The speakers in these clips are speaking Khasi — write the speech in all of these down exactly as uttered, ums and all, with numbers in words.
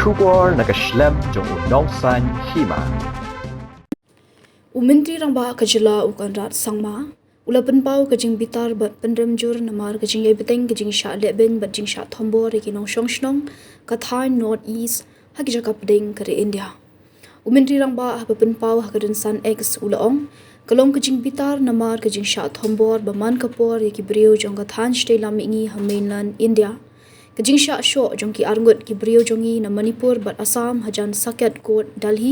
Khubor na ka shlem jong u nongsan hima. U Myntri Rangbah ka jylla u Conrad Sangma u la pynpaw ka jingbitar bad pynrem jur namar ka jingïai bteng ka jingshah lehbein bad jingshah thombor ïa ki nongshong shnong ka thaiñ North East ha ki jaka pdeng ka ri India. U Myntri Rangbah haba pynpaw ha ka rynsan X u la ong, ka long ka jingbitar namar ka jingshah thombor ba man ka por ïa ki briew jong ka thaiñ shatei lam mihngi ha mainland India. Ka jingshah shoh jong ki arngut ki briew jong ngi na Manipur bad Assam hajan Saket Court Delhi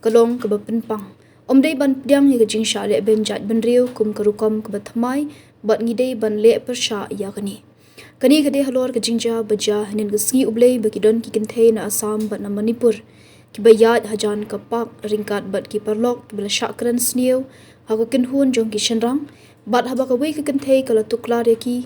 ka long kaba pynpang. Ym dei ban pdiang ïa ka jingshah lehbein jait bynriew kum ka rukom kaba thymmai bad ngi dei ban leh pyrshah ïa kane. Kane ka dei halor ka jingjia ba jia hynnin ka sngi U Blei ba ki don ki kynthei na Assam bad na Manipur kiba ïaid hajan ka park ryngkat bad ki paralok kiba la shah kren sniew ha ka kynhun jong ki shynrang, bad haba kawei ka kynthei ka la tuklar ïa ki,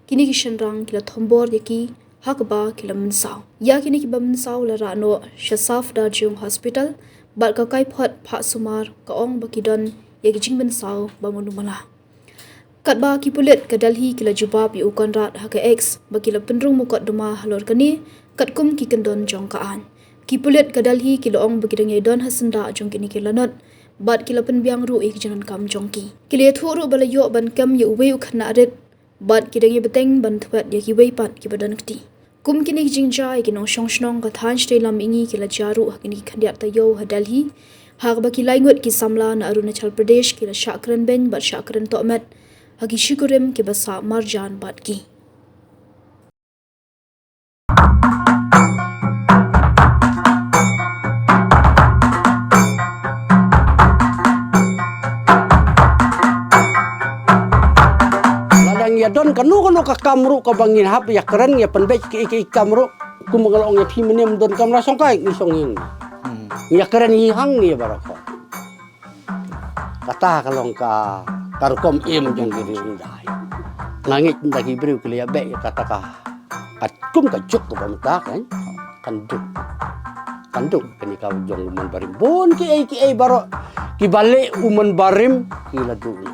kine ki shynrang ki la thombor ïa ki ha kaba ki la mynsaw. Ïa kine kiba mynsaw la rah noh sha Safdarjung Hospital bad ka kaiphod phah sumar ka ong ba ki don ïa ki jingmynsaw ba mano mala. Katba ki pulit ka Delhi ki la jubab ïa u Conrad ha ka X ba ki la pynrung mukotduma halor kane katkum ki kyndon jong ka aiñ. Ki pulit ka Delhi ki la ong ba ki dang ïai don ha syndah jong kine ki lanot bad ki la pynbiang ruh ïa ki jingdonkam jong ki. Ki la ïathuh ruh ba la ïoh ban kem ïa uwei u khynnah rit bad ki dang ïai bteng ban thwet ïa kiwei pat kiba don kti. Kum kine ki jingjia ïa ki nongshong shnong ka thaiñ shatei lam mihngi ki la jia ruh ha kine ki khyndiat taïew ha Delhi, ha kaba ki lai ngut ki samla na Arunachal Pradesh ki la shah kren bein bad shah kren tohmet ha ki shikurim kiba sah marjan bad ki. Lada ngi ïa don kano kano ka kam ruh kaba ngin hap ïa kren ïa pynbeit kiei kiei ki kam ruh, kumba nga la ong ïa phi mynne ym don kamra shongkai ngi shong ïing. Hmm. Ngi ïa kren hi hangne baroh. Kata ka long ka, ka rukom im jong ki briew India. Nga ngeit ynda ki briew ki la ïa beh ïa kata ka, ka kum ka juk kaba mynta kan, kan duk. Kan duk kane ka jong u Mon Barim. Bun kiei kiei baroh kiba leh u Mon Barim ki la duk.